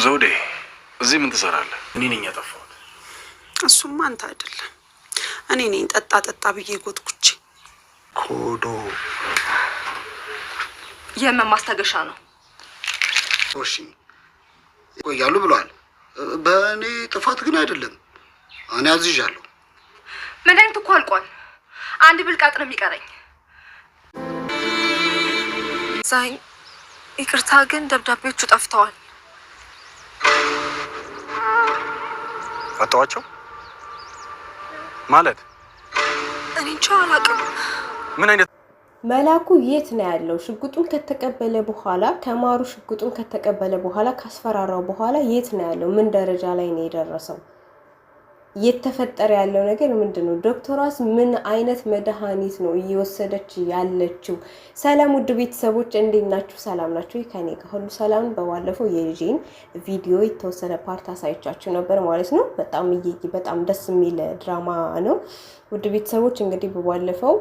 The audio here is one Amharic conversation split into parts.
ዘውዴ፣ እዚህ ምን ትሰራለህ? እኔ ነኝ ያጠፋሁት። እሱማ አንተ አይደለም፣ እኔ ነኝ ጠጣ ጠጣ ብዬ ጎትጉቼ። ኮዶ። የህመም ማስታገሻ ነው። እሺ፣ ይቆያሉ ብለዋል። በእኔ ጥፋት ግን አይደለም። እኔ አዝዣለሁ። መድኃኒቱ እኮ አልቋል። አንድ ብልቃጥ ነው የሚቀረኝ። ዛይ፣ ይቅርታ ግን ደብዳቤዎቹ ጠፍተዋል። አጣዋቸው ማለት? እኔ እንጃ፣ አላውቅም። ምን አይነት መላኩ የት ነው ያለው? ሽጉጡን ከተቀበለ በኋላ፣ ከማሩ ሽጉጡን ከተቀበለ በኋላ፣ ካስፈራራው በኋላ የት ነው ያለው? ምን ደረጃ ላይ ነው የደረሰው? እየተፈጠረ ያለው ነገር ምንድን ነው? ዶክተሯስ ምን አይነት መድኃኒት ነው እየወሰደች ያለችው? ሰላም ውድ ቤተሰቦች፣ እንዴት ናችሁ? ሰላም ናችሁ? ከኔ ጋር ሁሉ ሰላም። በባለፈው የልጄን ቪዲዮ የተወሰነ part አሳይቻችሁ ነበር ማለት ነው። በጣም በጣም ደስ የሚል ድራማ ነው። ውድ ቤተሰቦች፣ እንግዲህ በባለፈው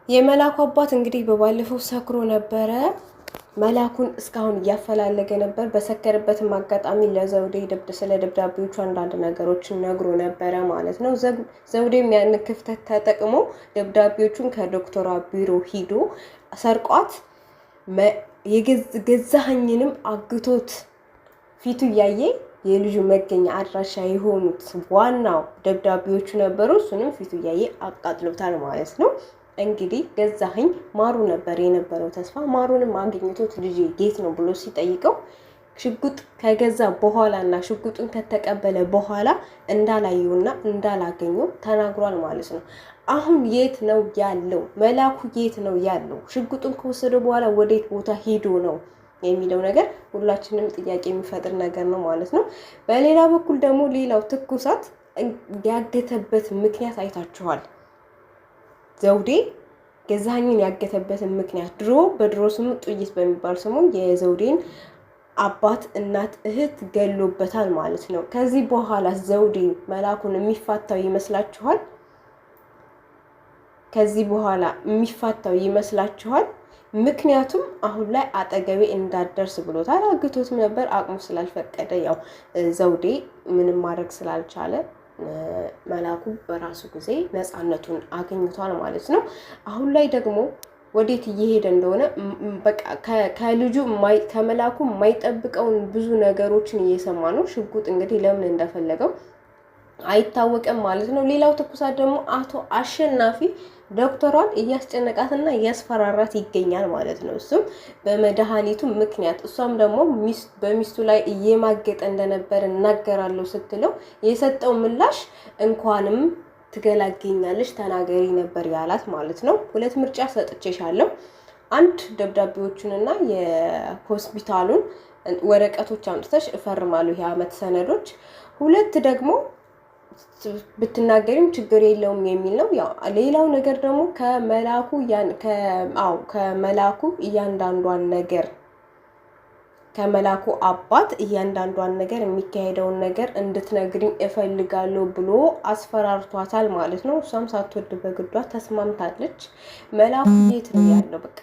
የመላኩ አባት እንግዲህ በባለፈው ሰክሮ ነበረ። መላኩን እስካሁን እያፈላለገ ነበር። በሰከረበትም አጋጣሚ ለዘውዴ ስለ ደብዳቤዎቹ አንዳንድ ነገሮችን ነግሮ ነበረ ማለት ነው። ዘውዴም ያን ክፍተት ተጠቅሞ ደብዳቤዎቹን ከዶክተሯ ቢሮ ሂዶ ሰርቋት የገዛኸኝንም አግቶት ፊቱ እያየ የልጁ መገኛ አድራሻ የሆኑት ዋናው ደብዳቤዎቹ ነበሩ። እሱንም ፊቱ እያየ አቃጥሎታል ማለት ነው። እንግዲህ ገዛኸኝ ማሩ ነበር የነበረው ተስፋ። ማሩንም አግኝቶት ልጄ የት ነው ብሎ ሲጠይቀው ሽጉጥ ከገዛ በኋላ እና ሽጉጡን ከተቀበለ በኋላ እንዳላየውና እንዳላገኘው ተናግሯል ማለት ነው። አሁን የት ነው ያለው? መላኩ የት ነው ያለው? ሽጉጡን ከወሰደ በኋላ ወዴት ቦታ ሄዶ ነው የሚለው ነገር ሁላችንም ጥያቄ የሚፈጥር ነገር ነው ማለት ነው። በሌላ በኩል ደግሞ ሌላው ትኩሳት ያገተበት ምክንያት አይታችኋል። ዘውዴ ገዛኸኝን ያገተበትን ምክንያት ድሮ በድሮ ስሙ ጥይት በሚባል ስሙ የዘውዴን አባት፣ እናት፣ እህት ገሎበታል ማለት ነው። ከዚህ በኋላ ዘውዴ መላኩን የሚፋታው ይመስላችኋል? ከዚህ በኋላ የሚፋታው ይመስላችኋል? ምክንያቱም አሁን ላይ አጠገቤ እንዳትደርስ ብሎታል። አግቶትም ነበር፣ አቅሙ ስላልፈቀደ ያው ዘውዴ ምንም ማድረግ ስላልቻለ መላኩ በራሱ ጊዜ ነፃነቱን አግኝቷል ማለት ነው። አሁን ላይ ደግሞ ወዴት እየሄደ እንደሆነ በቃ ከልጁ ከመላኩ የማይጠብቀውን ብዙ ነገሮችን እየሰማ ነው። ሽጉጥ እንግዲህ ለምን እንደፈለገው አይታወቅም ማለት ነው። ሌላው ትኩሳት ደግሞ አቶ አሸናፊ ዶክተሯን እያስጨነቃትና እያስፈራራት ይገኛል ማለት ነው። እሱም በመድኃኒቱ ምክንያት እሷም ደግሞ በሚስቱ ላይ እየማገጠ እንደነበር እናገራለሁ ስትለው የሰጠው ምላሽ እንኳንም ትገላገኛለች ተናገሪ ነበር ያላት ማለት ነው። ሁለት ምርጫ ሰጥቼሻለሁ። አንድ ደብዳቤዎቹንና የሆስፒታሉን ወረቀቶች አምጥተሽ እፈርማለሁ፣ የአመት ሰነዶች። ሁለት ደግሞ ብትናገሪም ችግር የለውም የሚል ነው። ያው ሌላው ነገር ደግሞ ከመላኩ አዎ ከመላኩ እያንዳንዷን ነገር፣ ከመላኩ አባት እያንዳንዷን ነገር የሚካሄደውን ነገር እንድትነግሪኝ እፈልጋለሁ ብሎ አስፈራርቷታል ማለት ነው። እሷም ሳትወድ በግዷ ተስማምታለች። መላኩ የት ነው ያለው? በቃ